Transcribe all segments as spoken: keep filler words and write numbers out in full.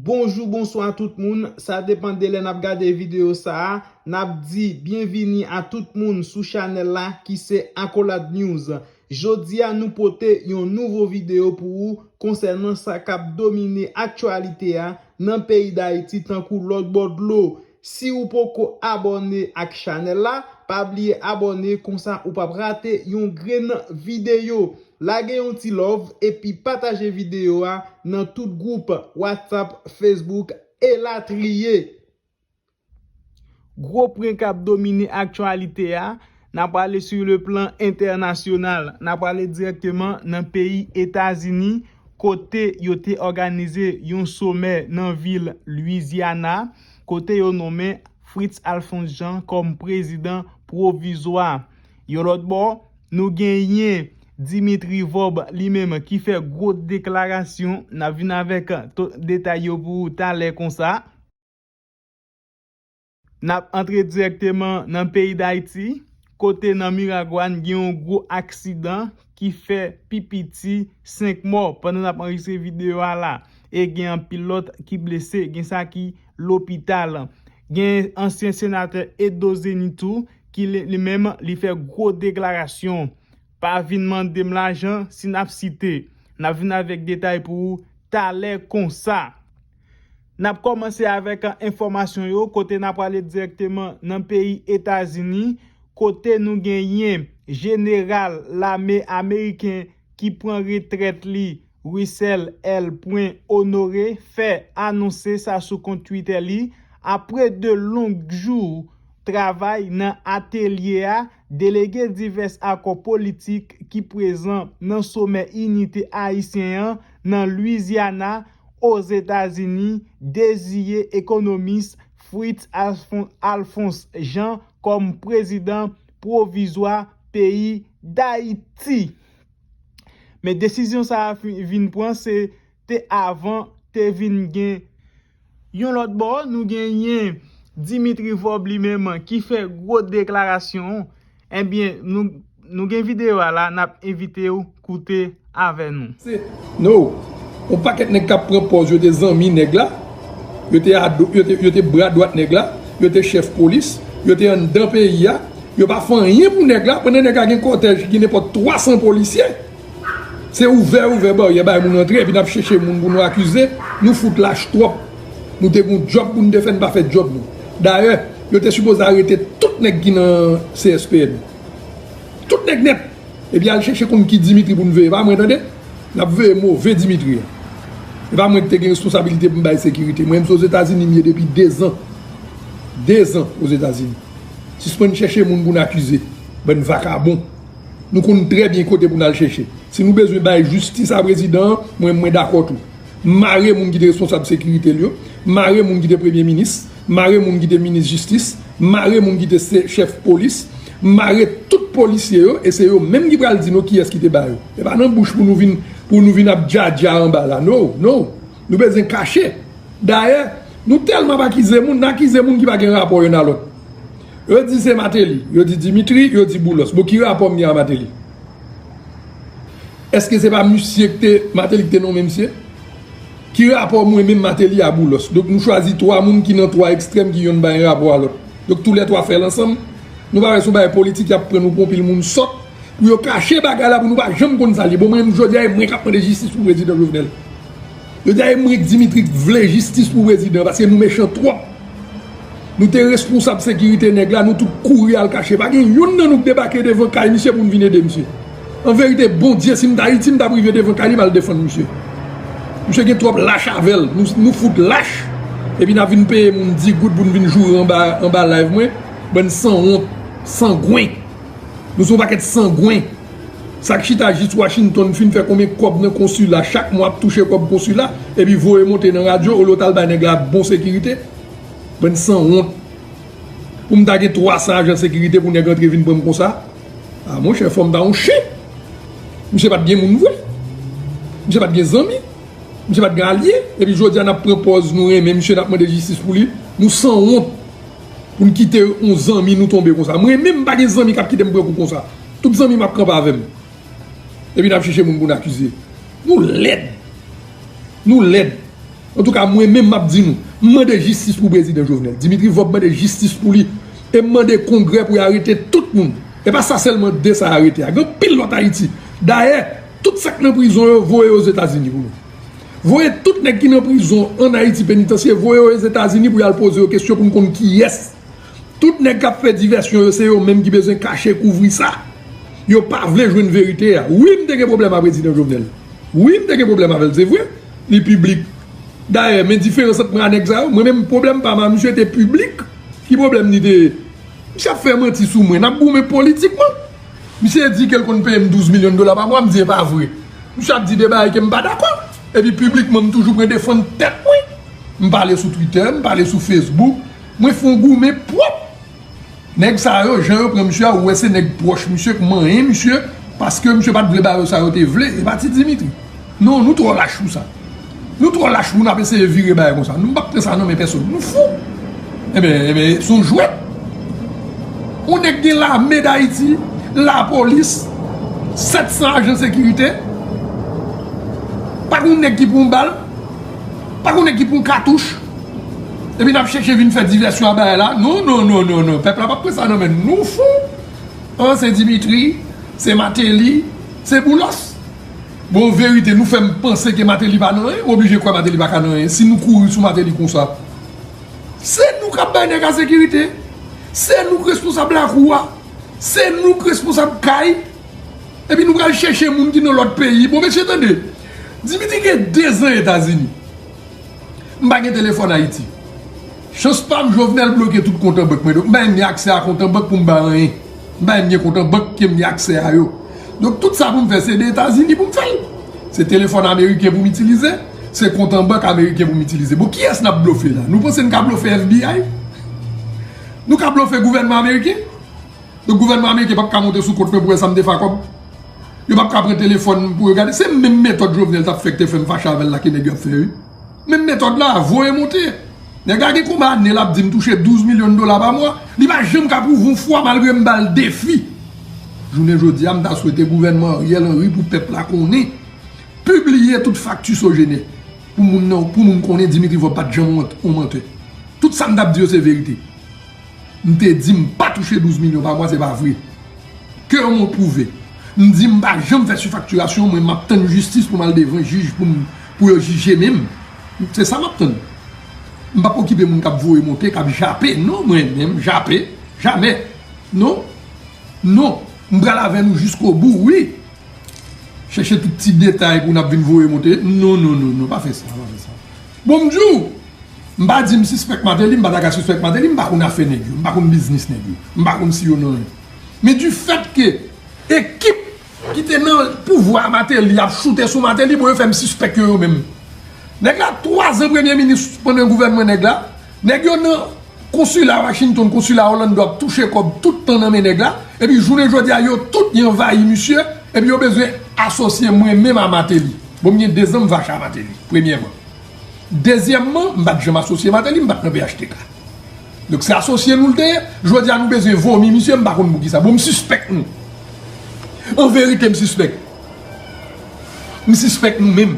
Bonjou, bonswa tout moun. Sa depann de lè n ap gade videyo sa a. N ap di byenvini a tout moun sou chanèl la ki se Accolade News. Jodi a, nou pote yon nouvo videyo pou ou konsènan sa k ap domine aktyalite a nan peyi Dayiti tankou lòt bò dlo. Si ou poko abòne ak chanèl la, pa bliye abòne, konsa ou p ap rate yon grenn videyo. Lage yon ti love epi pataje videyo a nan tout gwoup WhatsApp, Facebook, elatriye. Gwo pwen k ap domine aktyalite a, n ap ale sou le plan entènasyonal, n ap ale dirèkteman nan peyi Etazini, kote yo te òganize yon somè nan vil Louisiana, kote yo nonmen Fritz Alphonse Jean kòm prezidan pwovizwa. Yon lòt bò, nou genyen Dimitri Vorbe li menm ki fè gwo deklarasyon. N ap vin avèk to-, detay yo pou ou talè konsa. N ap antre dirèkteman nan peyi Dayiti, kote nan Miragwàn gen yon gwo aksidan ki fè pi piti senk mò pandan n ap anrejistre videyo a la. E gen anpil lòt ki blese, gen sa ki lopital. Gen ansyen senatè Edo Zeni tou, ki li, li menm, li fè gwo deklarasyon. Pa vin mande m lajan si n ap site. N ap vin avèk detay pou ou talè konsa. N ap kòmanse avèk enfòmasyon yo, kote n ap prale dirèkteman nan peyi Etazini, kote nou genyen jeneral lame ameriken ki pran retrèt li, Russell L. Honoré, fè anonse sa sou kont Twitter li, apre de long jou travay nan atelye a, delege divès akò politik ki prezan nan somè inite ayisyen an nan Louisiana, Ozetazini, deziye ekonomis Fritz Alphon-, Alphonse Jean kòm prezidan pwovizwa peyi Dayiti. Men desizyon sa a fi-, vin pran, se te avan te vin gen. Yon lòt bò, nou genyen Dimitri Vorbe li menm ki fè gwo deklarasyon. Ebyen, nou, nou gen videyo a la, n ap envite w koute avè nou. Se, no, yon pakèt nèg k ap pran pòz yo te zanmi nèg la, yo te ado-, yo te, yo te bra dwat nèg la, yo te chèf polis, yo te anndan peyi a, yo pa fè anyen pou nèg la, pandan nèg la gen kòtèj ki gen nenpòt twa san polisye. Se ouvè, ouvè baryè, bay moun antre, epi n ap chèche moun pou nou akize. Nou fout lach twòp. Nou te gon djòb pou n te fè, n pa fè djòb nou. Dayè, yo te sipoze arete tout nèg ki nan C S P N. Tout nèg nèt. Epi al chèche konn ki Dimitri pou n veye. Pa mwen, tande. N ap veye move Dimitri a. E pa mwen ki te gen responsabilite pou m bay sekirite. Mwen menm se Ozetazini m ye depi dezan. Dezan Ozetazini. Sispann chèche moun pou n akize. Bann vakabon. Nou konn trè byen kote pou n al chèche. Si nou bezwen bay jistis a prezidan an, mwen, mwen dakò tou. Mare moun ki te responsab sekirite l yo, mare moun ki te premye minis, mare moun ki te minis jistis, mare moun ki te se-, chèf polis, mare tout polisye yo, e se yo menm ki pral di nou kiyès ki te ba yo. E pa nan bouch pou nou vin, pou nou vin ap djadja anba la. No, no. Nou bezwen kache. Dayè, nou tèlman ap akize moun, n akize moun ki pa gen rapò youn a lòt. Yo di se Martelly, yo di Dimitri, yo di Boulos. Bon, ki rapò m gen a Martelly? Èske se pa misye ki te, Martelly ki te nonmen misye? Ki rapò mwen menm Martelly a Boulos? Donk, nou chwazi twa moun ki nan twa ekstrèm ki yonn pa gen rapò a lòt. Donk, toulètwa fè l ansanm. Nou pa wè se yon bagay politik y ap pran nou pran yon pil moun sòt. Pou yo kache bagay la, pou nou pa janm konn sa l ye. Bon, mwen menm jodi a, e mwen k ap mande jistis pou prezidan Jovenel. Jodi a, e mwen k Dimitri k vle jistis pou prezidan, paske nou mechan twòp. Nou te responsab sekirite nèg la, nou tout kouri al kache. Pa gen youn nan nou k debake devan kay misye pou n vin ede misye. An verite, Bondye, si m t Ayiti, m t ap rive devan kay li, m al defann misye. Misye gen twòp lach avè l. Nou, nou fout lach. Epi n ap vin peye moun dis goud pou n vin joure anba, anba live mwen. Bann sanwont, sangwen. Nou se yon pakèt sangwen. Sa k chita jis Washington fin fè konbyen kòb nan konsila, chak mwa ap touche kòb konsila, epi voye monte nan radyo, olye w t al bay nèg la bon sekirite. Bann sanwont. Pou m ta gen twa san ajan sekirite pou nèg antre vin pran m konsa. A, monchè, fò m ta yon chen. Misye pa t gen moun vre. Misye pa t gen zanmi. Misye pa t gen alye. Epi jodi a n ap pran pòz nou renmen misye, n ap mande jistis pou li. Nou sanwont. Pou n kite yon zanmi nou tonbe konsa. Mwen menm m pa gen zanmi k ap kite m pran kou konsa. Tout zanmi m ap kanpe avè m. Epi n ap chèche moun pou n akize. Nou lèd. Nou lèd. Antouka, mwen menm m ap di nou, m mande jistis pou prezidan Jovenel. Dimitri Vorbe mande jistis pou li. E m mande Kongrè pou y arete tout moun. E pa sa sèlman de sa y arete a. Gen anpil lòt Ayiti. Dayè, tout sa k nan prizon yo, voye yo Ozetazini pou nou. Voye tout nèg ki nan prizon ann Ayiti, penitansye, voye yo Ozetazini pou y al poze yo kesyon pou n konn kiyès. Tout nèg k ap fè divèsyon yo, se yo menm ki bezwen kache, kouvri sa. Yo pa vle jwenn verite a. Wi, m te gen pwoblèm ak prezidan Jovenel. Wi, m te gen pwoblèm avè l, se vre. Li piblik. Dayè, men diferans ant mwen ak nèg sa yo, mwen menm pwoblèm pa m ak misye te piblik. Ki pwoblèm li te ye? Misye ap fè manti sou mwen. N ap goumen politikman. Misye di ke l konn peye m douz milyon dola pa mwa, m di e pa vre. Misye ap di de bagay ke m pa dakò. Epi piblikman, m toujou pran defann tèt mwen. M pale sou Twitter, m pale sou Facebook. Mwen fè yon goumen pwòp. Nèg sa yo, jan yo pran misye a, ou wè se nèg pwòch misye k manyen misye, paske misye pa t vle ba yo sa yo te vle, e pa ti Dimitri. Non, nou twò lach pou sa. Nou twò lach pou n ap eseye vire bagay konsa. Nou p ap pran sa nan men pèsonn. Nou fou. Enben, enben, se yon jwèt. Yon nèg gen lame Dayiti, lapolis, sèt san ajan sekirite. Pa gen yon nèg ki pran yon bal. Pa gen yon nèg ki pran yon katouch. Epi n ap chèche vin fè divèsyon a bagay la. Non, non, non, non, non. Pèp la p ap pran sa nan men nou. Nou fou. An, se Dimitri, se Martelly, se Boulos. Bon, verite, nou fè m panse ke Martelly pa nan anyen, ou oblije kwè Martelly pa ka nan anyen. Si nou kouri sou Martelly konsa, se nou k ap bay nèg a sekirite. Se nou k responsab lakou a. Se nou k responsab kay. Epi nou pral chèche moun ki nan lòt peyi. Bon, mesye, tande. Dimitri gen de zan Etazini. M pa gen telefòn Ayiti. Chans pa m, Jovenel bloke tout kont an bank mwen. Donk, m pa menm gen aksè a kont an bank pou m bay anyen. M pa menm gen kont an bank ke m gen aksè a yo. Donk, tout sa pou m fè, se de Etazini pou m fè l. Se telefòn ameriken pou m itilize, se kont an bank ameriken pou m itilize. Bon, kiyès n ap blofe la? Nou panse n ka blofe F B I? Nou ka blofe gouvènman ameriken? Donk, gouvènman ameriken p ap ka monte sou kont mwen pou wè sa m te fè ak kòb. Yo p ap ka pran telefòn pou yo gade. Se menm metòd Jovenel t ap fè k te fè m fache avè l la ke nèg yo ap fè, wi. Menm metòd la, voye monte. Nèg la gen konbyen ane l ap di m touche douz milyon dola pa mwa. Li pa janm ka pwouve yon fwa malgre m ba l defi. Jounen jodi a, m ta swete gouvènman Ariel Henry pou pèp la konnen. Pibliye tout fakti Sogener pou moun nan, pou moun konnen Dimitri Vorbe pa t janm yon mantè. Tout sa m t ap di yo se verite. M te di m pa touche douz milyon pa mwa, se pa vre. Ke yo pwouve. M di m pa janm fè sifaktirasyon, mwen m ap tann jistis pou m al devan jij pou m, pou yo jije menm. Se sa m ap tann. M p ap okipe moun k ap voye monte, k ap jape. Non, mwen menm, jape, jamè. Non, non. M pral avè nou jiskobou, wi. Chèche tout ti detay pou n ap vin voye monte. Non, non, non, non, pa fè sa, pa fè sa. Bon, m di w, m pa di m sispèk Martelly, m pa ta ka sispèk Martelly, m pa konn afè nèg yo, m pa konn biznis nèg yo, m pa konn si yo nan anyen. Men du fait que ekip ki te nan pouvwa a Martelly ap choute sou Martelly, bon, yo fè m sispèk yo, yo menm. Nèg la, twa zan premye minis pandan gouvènman nèg la, nèg yo nan konsila Washington, konsila Orlando ap touche kòb tout tan nan men nèg la, epi jounen jodi a, yo tout, y anvayi misye, epi yo bezwen asosye mwen menm a Martelly. Bon, m gen de zan m fache a Martelly, premyèman. Dezyèmman, m pa t janm asosye Martelly, m pa t nan P H T K. Donk, se asosye nou l te ye. Jodi a, nou bezwen vomi misye, m pa konn poukisa. Bon, m sispèk nou. An verite, m sispèk. M sispèk nou menm.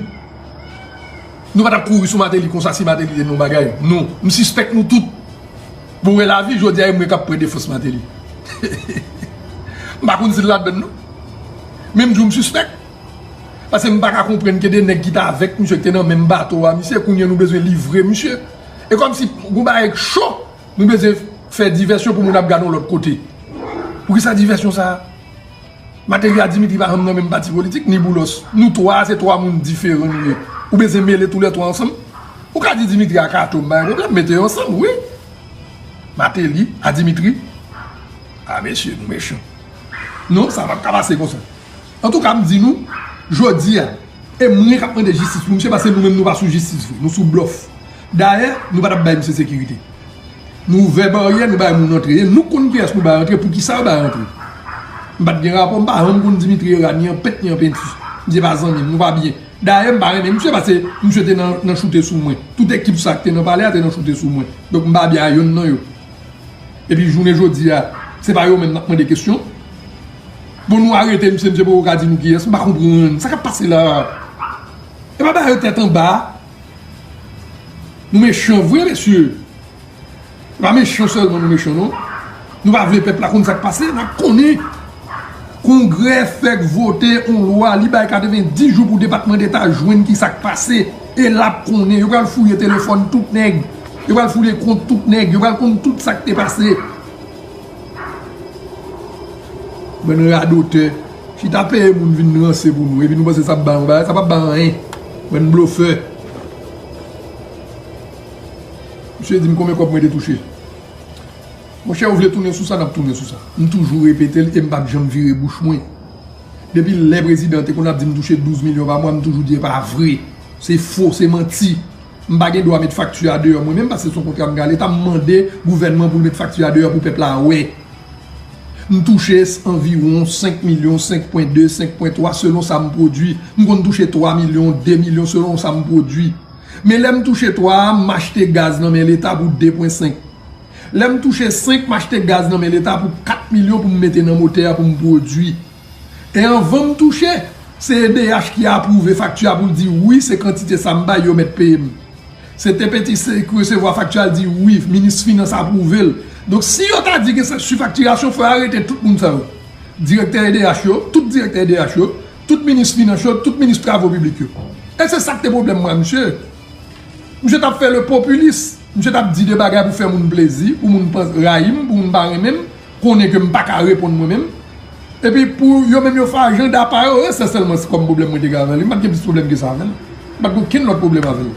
Nou pa t ap kouri sou Martelly konsa si Martelly te nan yon bagay. Non, m sispèk nou tout. Bon, wè lavi, jodi a, e mwen k ap pran defans Martelly. M pa konn si l ladann, non. Men m di w m sispèk. Paske m pa ka konprann ke de nèg ki t avèk misye, ki te nan menm bato a misye, kounye a nou bezwen livre misye. E kòmsi gon bagay cho, nou bezwen fè divèsyon pou moun ap gade yon lòt kote. Poukisa divèsyon sa a? Martelly ak Dimitri pa janm nan menm pati politik, ni Boulos. Nou twa, se twa moun diferan nou ye. Ou bezwen mele toulètwa ansanm? Ou ka di Dimitri ak Kato, m pa gen pwoblèm, mete yo ansanm, wi. Martelly ak Dimitri. A, mesye, nou mechan. Non, sa p ap ka pase konsa. Antouka, m di nou, jodi a, e mwen k ap mande jistis pou misye, paske nou menm nou pa sou jistis vre, nou sou blòf. Dayè, nou pa t ap bay misye sekirite. Nou ouvè baryè, nou bay moun antre. E nou konn kiyès nou bay antre, poukisa yo bay antre. M pa t gen rapò, m pa janm konn Dimitri Herard, ni an pent, ni an penti. Misye pa zanmi m, nou pa byen. Dayè, m pa renmen misye, paske misye te nan, nan choute sou mwen. Tout ekip sa k te nan palè a te nan choute sou mwen. Donk, m pa byen a yonn nan yo. Epi jounen jodi a, se pa yo menm n ap mande kesyon. Bon, nou arete misye, misye poko ka di nou kiyès. M pa konprann. Sa k ap pase la? E pa ba yo tèt anba. Nou mechan vre, mesye. Se pa mechan sèlman nou mechan, non. Nou pa vle pèp la konn sa k pase, n ap konnen. Kongrè fèk vote yon lwa, li bay katrevenndis jou pou Depatman Deta jwenn ki sa k pase. E l ap konnen, yo pral fouye telefòn tout nèg. Yo pral fouye kont tout nèg. Yo pral konn tout sa k te pase. Bann radotè. Chita peye moun vin ranse pou nou. Epi nou panse sa ap ba nou bagay. Sa p ap ba anyen. Bann blofè. Misye di m konbyen kòb mwen te touche. Monchè, ou vle tounen sou sa, n ap tounen sou sa. M toujou repete l e m p ap janm vire bouch mwen. Depi lè prezidan te konn ap di m touche douz milyon pa mwa, m toujou di e pa vre. Se fo, se manti. M pa gen dwa met fakti a deyò mwen menm, paske se yon kontra m gen a Leta, m mande gouvènman pou l met fakti a deyò pou pèp la wè. M touche anviwon senk milyon, senk pwen de, senk pwen twa, selon sa m pwodui. M konn touche twa milyon, de milyon, selon sa m pwodui. Men lè m touche twa a, m achte gaz nan men Leta pou de pwen senk. Lè m touche senk, m achte gaz nan men Leta pou kat milyon pou m mete nan motè a pou m pwodui. E anvan m touche, se E D H ki apwouve fakti a pou l di wi, se kantite sa m bay yo mèt peye m. Se T P T C ki resevwa fakti a, l di wi, minis finans apwouve l. Donk, si yo ta di gen sifaktirasyon, fò yo arete tout moun sa yo. Direktè E D H yo, tout direktè E D H yo, tout minis finans yo, tout minis travo piblik yo. E se sa k te pwoblèm mwen a misye. Misye t ap fè le popilis. Misye t ap di de bagay pou fè moun plezi, pou moun panse rayi m, pou moun pa renmen m, konnen ke m pa ka reponn mwen menm. Epi pou yo menm yo fè ajanda pa yo, e se sèlman se kòm pwoblèm mwen te gen avè l. M pa t gen plis pwoblèm ke sa avè l. M pa t gen okenn lòt pwoblèm avè l.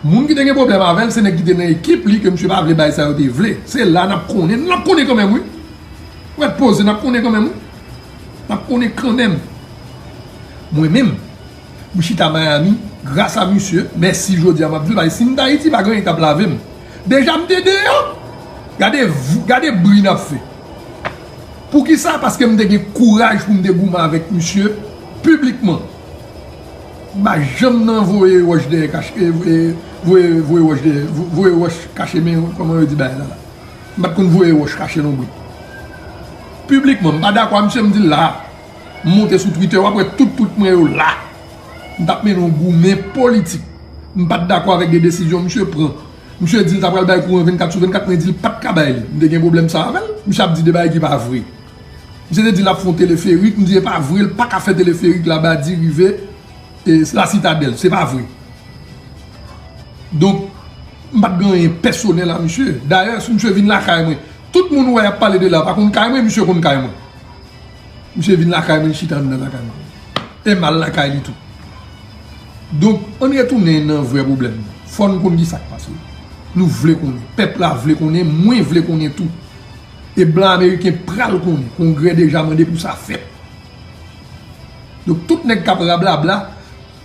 Moun ki te gen pwoblèm avè l, se nèg ki te nan ekip li ke misye pa vle bay sa yo te vle. Se la n ap konnen. N ap konnen kanmenm, wi. Ou mèt poze, n ap konnen kanmenm, wi. N ap konnen kanmenm. Mwen menm, m chita Miami, gras a misye, mèsi jodi a m ap di w, paske si m t Ayiti, pa gen anyen k t ap lave m. Deja m te deyò. Gade, gade bri n ap fè. Poukisa? Paske m te gen kouraj pou m te goumen avèk misye piblikman. M pa janm nan voye wòch dèyè kache, e, e, voye, voye wòch dèyè, vo-, voye wòch kache men, kòman yo di bagay la la? M pa t konn voye wòch kache lonbrit. Piblikman, m pa dakò a misye, m di l la. M monte sou Twitter, w ap wè tout tweet mwen yo la. M t ap mennen yon goumen politik. M pa t dakò avèk de desizyon misye pran. Misye di l ta pral bay kouran vennkat sou vennkat, mwen di l pa t ka bay li. M te gen pwoblèm sa avè l. Misye ap di de bagay ki pa vre. Misye te di l ap fè yon teleferik, m di e pa vre, l pa ka fè teleferik Labadi rive, e, La Citadelle, se pa vre. Donk, m pa t gen anyen pèsonèl a misye. Dayè, si misye vin lakay mwen, tout moun ou wè y ap pale de la, pa konn kay mwen, misye konn kay mwen. Misye vin lakay mwen, li chita anndan lakay mwen. E m al lakay li tou. Donk, ann retounen nan vrè pwoblèm nan. Fò n konn ki sa k pase. Nou vle konnen. Pèp la vle konnen, mwen vle konnen tou. E blan ameriken pral konnen. Kongrè deja mande pou sa fèt. Donk, tout nèg k ap rablabla,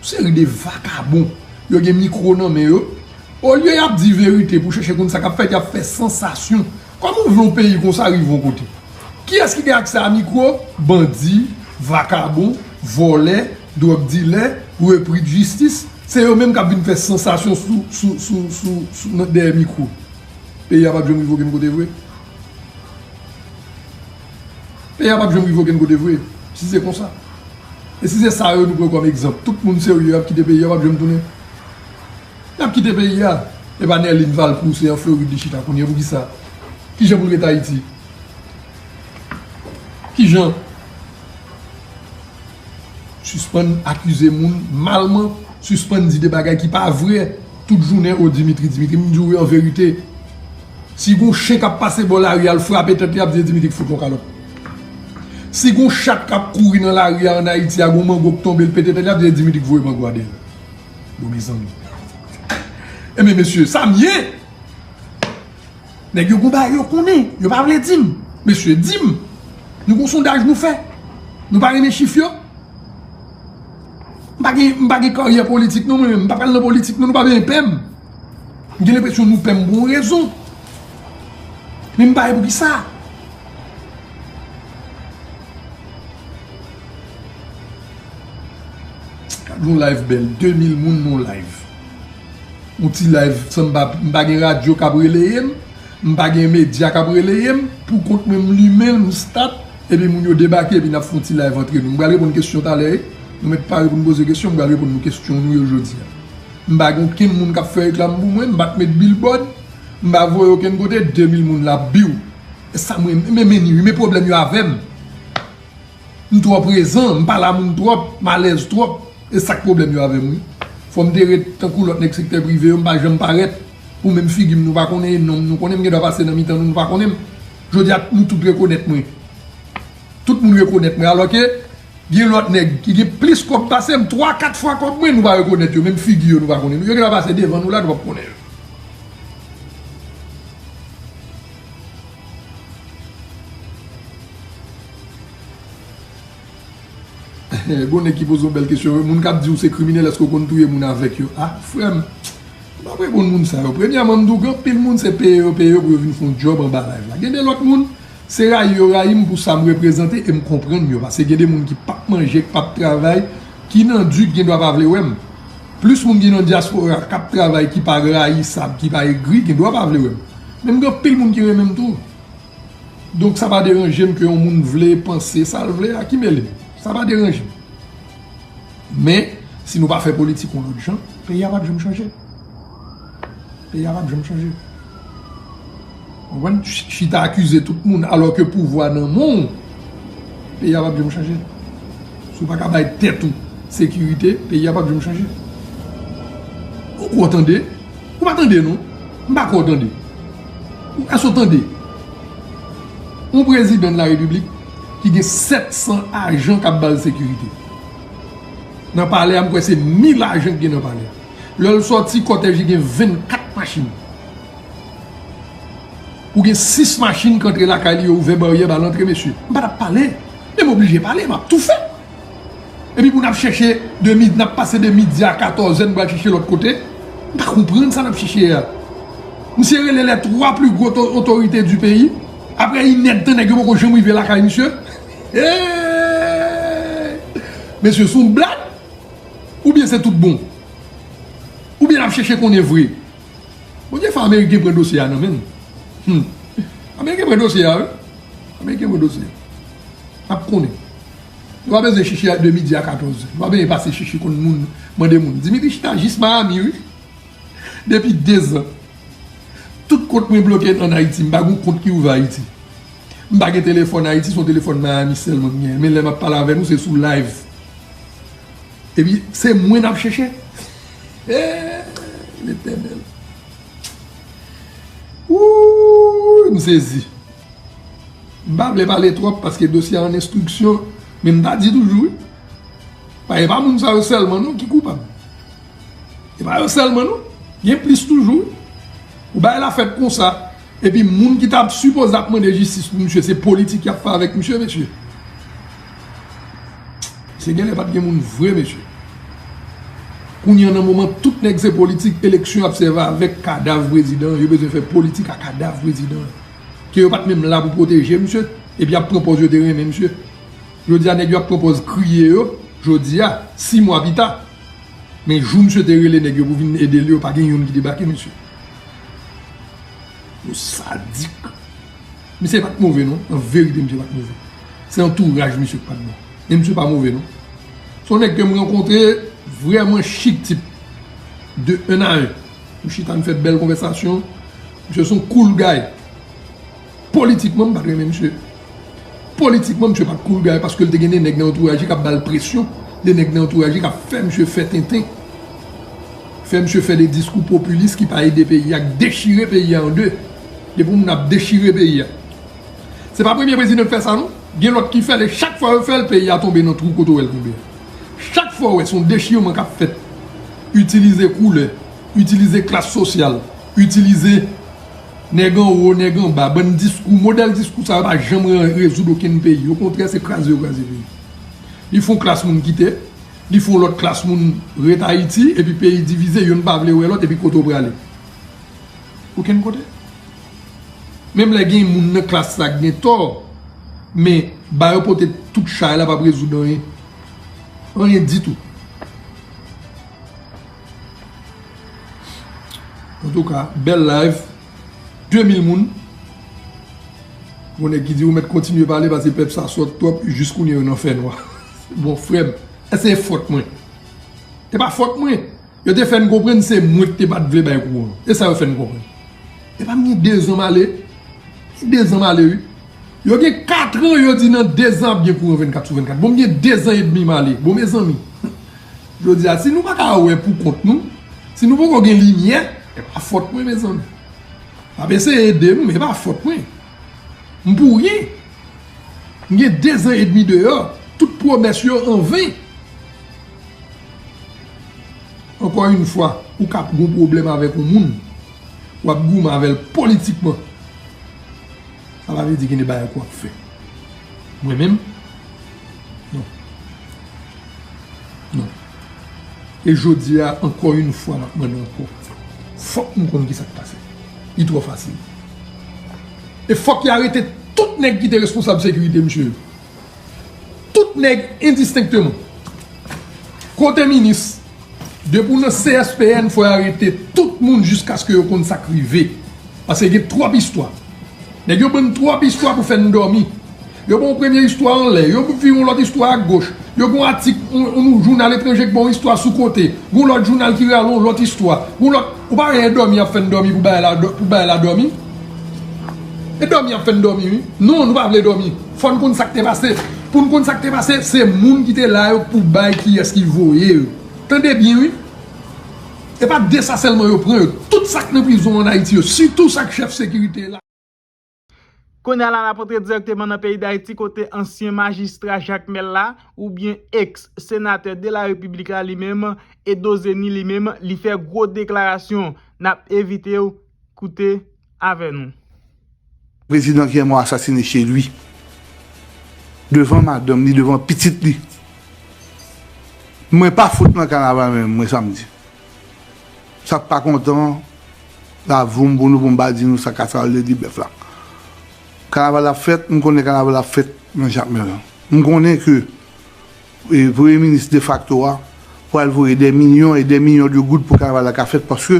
seri de vakabon. Yo gen mikwo nan men yo. Olye y ap di verite pou chèche konn sa k ap fèt, y ap fè sansasyon. Kòman w vle yon peyi konsa rive yon kote? Kiyès ki gen aksè a mikwo? Bandi, vakabon, vòlè, dwòg dilè, repri jistis. Se yo menm k ap vin fè sansasyon sou, sou, sou, sou, sou, nan, dèyè mikwo. Peyi a p ap janm rive okenn kote vre. Peyi a p ap janm rive okenn kote vre, si se konsa. E si se sa yo nou pran kòm egzanp, tout moun serye y ap kite peyi a, p ap janm tounen. Y ap kite peyi a. E pa Nerline Valcourt, se an Florid li chita kounye a, poukisa? Kijan pou l ret Ayiti? Kijan? Sispann akize moun malman, sispann di de bagay ki pa vre. Tout jounen, o Dimitri, Dimitri, m di w wi an verite. Si gon chen k ap pase bò lari a, l frape tèt li, y ap di e Dimitri k fout l yon kalòt. Si gon chat k ap kouri nan lari a ann Ayiti a, gon mango k tonbe, l pete tèt li, y ap di e Dimitri k voye mango a dèyè l. Bon, mezanmi. Ebyen, mesye, sa m ye! Nèg yo gon bagay yo konnen, yo pa vle di m. Mesye, di m. Nou gon sondaj nou fè. Nou pa renmen chif yo. M pa gen, m pa gen karyè politik non, mwen menm. M pa pral nan politik non, nou pa bezwen pè m. M gen lenpresyon nou pè m pou yon rezon. Men m pa wè poukisa. Gad yon live bèl, de mil moun nan yon live. Yon ti live, san m pa, m pa gen radyo k ap releye m, m pa gen medya k ap releye m, pou kont mwen m limen l, m start, epi moun yo debake, epi n ap fè yon ti live antre nou. M pral reponn kesyon talè, wi. Nou mèt pare pou n poze kesyon, m pral reponn nou kesyon nou yo jodi a. M pa gen okenn moun k ap fè reklam pou mwen, m pa t met billboard, m pa voye okenn kote, de mil moun la biw. E sa mwen, men, men, men, men pwoblèm yo avè m. M twò prezan, m pale a moun twòp, m alèz twòp. E sa k pwoblèm yo avè m, wi. Fò m te ret tankou lòt nèg sektè prive yo, m pa janm parèt. Pou menm figi m nou pa konnen, e non m nou konnen, m gen dwa pase nan mitan nou, nou pa konnen m. Jodi a, nou tout rekonèt mwen. Tout moun rekonèt mwen, alò ke gen lòt nèg ki gen plis kòb pase m, twa, kat fwa kòb mwen, nou pa rekonèt yo, menm figi yo nou pa konnen. Yo gen dwa pase devan nou la, nou p ap konnen yo. Gon nèg ki poze yon bèl kesyon, moun k ap di w se kriminèl, èske w konn touye moun avèk yo? Ah, frè m, m p ap reponn moun sa yo. Premyèman, m di w gen anpil moun se peye yo, peye yo pou yo vin fè yon djòb anba live la. Gen de lòt moun, se rayi yo rayi m pou sa m reprezante e m konprann yo. Paske gen de moun ki p ap manje, ki p ap travay, ki nan di, ki gen dwa pa vle wè m. Plis moun ki nan dyaspora, k ap travay, ki pa rayisab, ki pa egri, gen dwa pa vle wè m. Men m gen anpil moun ki renmen m tou. Donk, sa pa deranje m ke yon moun vle panse sa l vle a, ki mele m. Sa pa deranje m. Men, si nou pa fè politik yon lòt jan, peyi a p ap janm chanje. Peyi a p ap janm chanje. Ou konprann? Ch-, chita akize tout moun, alò ke pouvwa nan men w, peyi a p ap janm chanje. Si w pa ka bay tèt ou sekirite, peyi a p ap janm chanje. Ou kwè w tande? Ou pa tande, non. M pa kwè w tande. Èske w tande? Yon prezidan de la repiblik ki gen sèt san ajan k ap ba l sekirite. Nan palè a, m kwè se mil ajan ki gen nan palè a. Lè l sòti, kòtèj li gen vennkat machin. Ou gen sis machin k antre lakay li, yo ouvè baryè ba l antre, mesye. M pa t ap pale, men m oblije pale, m ap toufe. Epi pou n ap chèche de midi, n ap pase de midi a katòzè, n pral chèche lòt kote. M pa konprann sa n ap chèche a. Misye rele les trois plus gros to-, autorités du pays. Apre inèdtan, nèg yo poko janm rive lakay misye. Hey! Mesye, se yon blag? Oubyen se tout bon? Oubyen n ap chèche konnen vre? Bondye fè Ameriken pran dosye a nan men nou. Hmm. Ameriken pran dosye a, wi. Ameriken pran dosye a. N ap konnen. Nou pa bezwen chèche de midi a katòz. Nou pa bezwen pase chèche konn moun, mande moun. Dimitri chita jis Miami, wi. Depi dezan. Tout kont mwen bloke ann Ayiti. M pa gen kont ki ouvè Ayiti. M pa gen telefòn Ayiti, se yon telefòn Miami sèlman m genyen. Men lè m ap pale avè nou, se sou live. Epi, se mwen n ap chèche. Eh, Letènèl. Wouy, m sezi. M pa vle pale twòp paske dosye a an enstriksyon, men m ta di toujou, wi. Pa, e pa moun sa yo sèlman non ki koupab. E pa yo sèlman non. Gen plis toujou, wi. Ou bay la fèt konsa, epi moun ki ta sipoze ap mande jistis pou misye, se politik y ap fè avèk misye, mesye. Se genlè pa t gen moun vre, mesye. Kounye a nan moman tout nèg se politik, eleksyon y ap sèvi avèk kadav prezidan, yo bezwen fè politik a kadav prezidan. Ke yo pa t menm la pou pwoteje misye, epi y ap pran pòz yo te renmen misye. Jodi a, nèg yo ap pran pòz kriye yo, jodi a, sis mwa pita. Men jou misye te rele nèg yo pou vin ede l yo, pa gen youn ki debake, mesye. Yo sadik. Misye pa t move, non. An verite, misye pa t move. Se antouraj misye ki pa t bon. Men misye pa move, non. Se yon nèg ke m rankontre, vrèman chik tip. De un a un. Nou chita, n fè bèl konvèsasyon. Misye se yon cool guy. Politikman, m pa t renmen misye. Politikman, misye pa t cool guy paske l te gen de nèg nan antouraj li k ap ba l presyon, de nèg nan antouraj li k ap fè misye fè tenten. Fè misye fè de diskou popilis ki pa ede peyi a, k dechire peyi a an de. Depi yon moun ap dechire peyi a. Se pa premye prezidan k fè sa, non. Gen lòt ki fè l, e chak fwa yo fè l, peyi a tonbe nan twou kote w wè l tonbe a. Chak fwa w wè se yon dechirman k ap fèt, itilize koulè, itilize klas sosyal, itilize nèg anwo, nèg anba, bann diskou, modèl diskou sa yo pa janm re-, rezoud okenn peyi. Okontrè, se kraze yo kraze peyi. Li fè yon klas moun kite, li fè yon lòt klas moun ret Ayiti, epi peyi divize, youn pa vle wè lòt, epi kote w prale? Okenn kote. Menm lè gen moun nan klas sa k gen tò, men ba yo pote tout chay la p ap rezoud anyen. Anyen ditou. Antouka, bèl live. De mil moun. Gon nèg ki di ou mèt kontinye pale paske pèp sa sòt twòp, jis kounye a yo nan fènwa. Bon, frè m, èske se fòt mwen? E pa fòt mwen. Yo te fè n konprann se mwen ki te pa t vle bay kouran. E sa yo fè n konprann. Epa m gen dezan m ale. Gen dezan m ale, wi. Yo gen katran, yo di nan dezan ap gen kouran vennkat sou vennkat. Bon, m gen dezan edmi m ale. Bon, mezanmi, jodi a, si nou pa ka wè pou kont nou, si nou poko gen limyè, e pa fòt mwen, mezanmi. Ap eseye ede m, e pa fòt mwen. M pou ryen. M gen dezan edmi deyò. Tout pwomès yo anven. Ankò yon fwa, ou ka gon pwoblèm avèk yon moun, w ap goumen avè l politikman. Sa pa vle di gen de bagay ke w ap fè. Mwen menm, non. Non. E jodi a, ankò yon fwa, m ap mande ankò. Fòk nou konn ki sa k pase. Li twò fasil. E fòk y arete tout nèg ki te responsab sekirite misye yo. Tout nèg endistenkteman. Kote minis, depi w nan C S P N, fò y arete tout moun jiskaske yo konn sa k rive. Paske gen twòp istwa. Nèg yo ban n twòp istwa pou fè n dòmi. Yo ban w premye istwa anlè, yo vire yon lòt istwa agoch. Yo gen yon atik, yon, yon jounal etranje ki ban w istwa sou kote. Gen yon lòt jounal ki rale yon lòt istwa. Gen yon lòt, ou pa wè e dòmi y ap fè n dòmi pou bagay la, pou bagay la dòmi? E dòmi y ap fè n dòmi, wi. Non, nou pa vle dòmi. Fò n konn sa k te pase. Pou n konn sa k te pase, se moun ki te la yo k pou bay kiyès ki voye yo. Tande byen, wi. E pa de sa sèlman yo pran yo. Tout sa k nan prizon ann Ayiti yo, sitou sa k chèf sekirite la. Kounye a la, n ap antre dirèkteman nan peyi Dayiti, kote ansyen majistra Jakmèl la, oubyen eks senatè de la Repiblik la, li menm, Edo Zeni, li menm, li fè gwo deklarasyon. N ap envite w koute avè nou. Président qui est mort assassiné chez lui. Devan madanm li, devan pitit li. Mwen pa fout nan kanaval menm, mwen, samdi. Sa k pa kontan, la voum pou nou, pou m pa di nou sa k ap rale di bèf la. Kanaval ap fèt, m konnen kanaval ap fèt nan Jakmèl. M konnen ke, e, premye minis defakto a pral voye des millions et des millions de goud pou kanaval la ka fèt, paske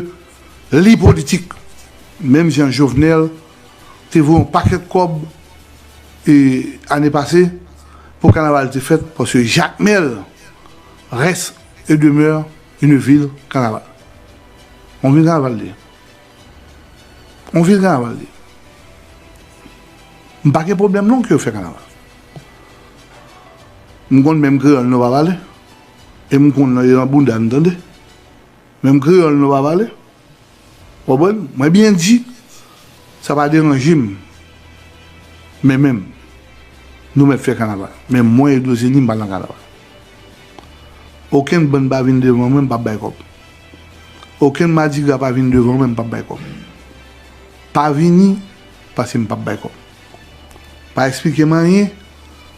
li politik. Menm jan Jovenel te voye yon pakèt kòb, e, ane pase pou kanaval te fèt, paske Jakmèl reste et demeure une ville kanaval. Yon vil kanaval li ye. Yon vil kanaval li ye. M pa gen pwoblèm non ke yo fè kanaval. M konn menm kreyòl nou pa pale. E m konn nan, nan bounda n tande. Menm kreyòl nou pa pale. Konprann? Mwen byen di, sa pa deranje m. Men menm, nou mèt fè kanaval. Men mwen, Edo Zeni, m pa nan kanaval. Okenn bann pa vin devan mwen, m p ap bay kòb. Okenn madigra pa vin devan mwen, m p ap bay kòb. Pa vini, paske m p ap bay kòb. Pa eksplike m anyen,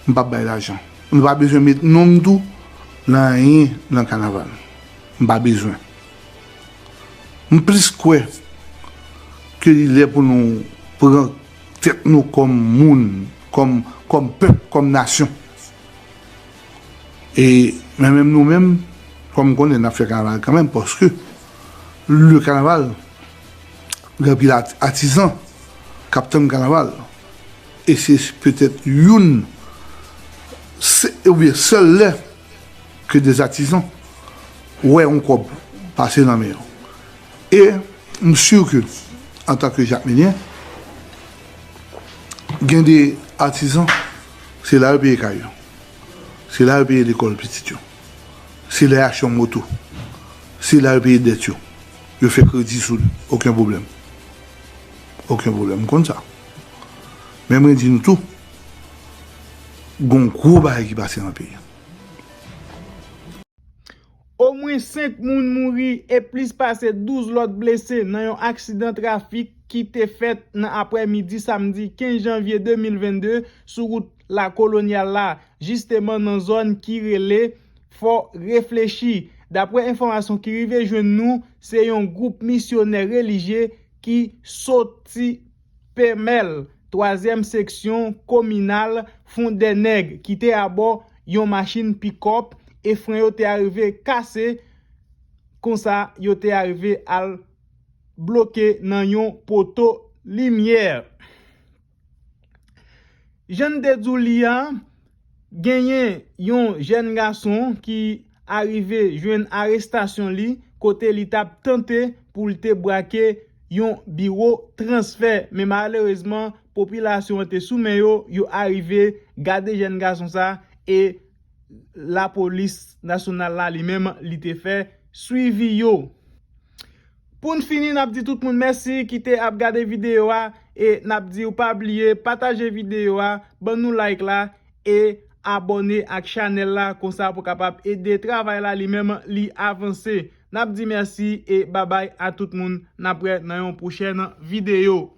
m p ap bay lajan. Nou pa bezwen met non m tou nan anyen nan kanaval. M pa bezwen. M plis kwè ke li lè pou nou pran tèt nou kòm moun, kòm, kòm pèp, kòm nasyon. E, men menm nou menm, kòm m konnen n ap fè kanaval kanmenm, paske le kanaval, gen anpil at-, atizan k ap tann kanaval. E se petèt youn, se, oubyen sèl lè ke de atizan wè yon kòb pase nan men yo. E m si ke, antanke Jakmelyen, gen de atizan, se la yo peye kay yo. Se la yo peye lekòl pitit yo. Se la yo achte yon moto. Se la yo peye dèt yo. Yo fè kredi sou li. Okenn pwoblèm. Okenn pwoblèm. M konn sa. Men mwen di nou tou, gon gwo bagay ki pase nan peyi a. Omwen senk moun mouri e plis pase douz lòt blese nan yon aksidan trafik ki te fèt nan aprèmidi samdi kenz janvye de mil vennde sou wout La Colonial la, jisteman nan zòn ki rele Fò Reflechi. Daprè enfòmasyon ki rive jwenn nou, se yon gwoup misyonè relijye ki soti Pèmèl, twazyèm seksyon kominal Fondènèg, ki te abò yon machin pikòp e fren yo te arive kase, konsa yo te arive al bloke nan yon poto limyè. Jan n te di w li a, genyen yon jèn gason ki arive jwenn arestasyon li kote li t ap tante pou l te brake yon biwo transfè. Men malerezman, popilasyon an te sou men yo, yo arive gade jèn gason sa, e lapolis nasyonal la li menm li te fè swivi yo. Pou n fini, n ap di tout moun mèsi ki te ap gade videyo a, e n ap di w pa bliye pataje videyo a, ban nou like la, e abòne ak chanèl la, konsa pou kapab ede travay la li menm li avanse. N ap di mèsi e babay a tout moun. N ap wè nan yon pwochèn videyo.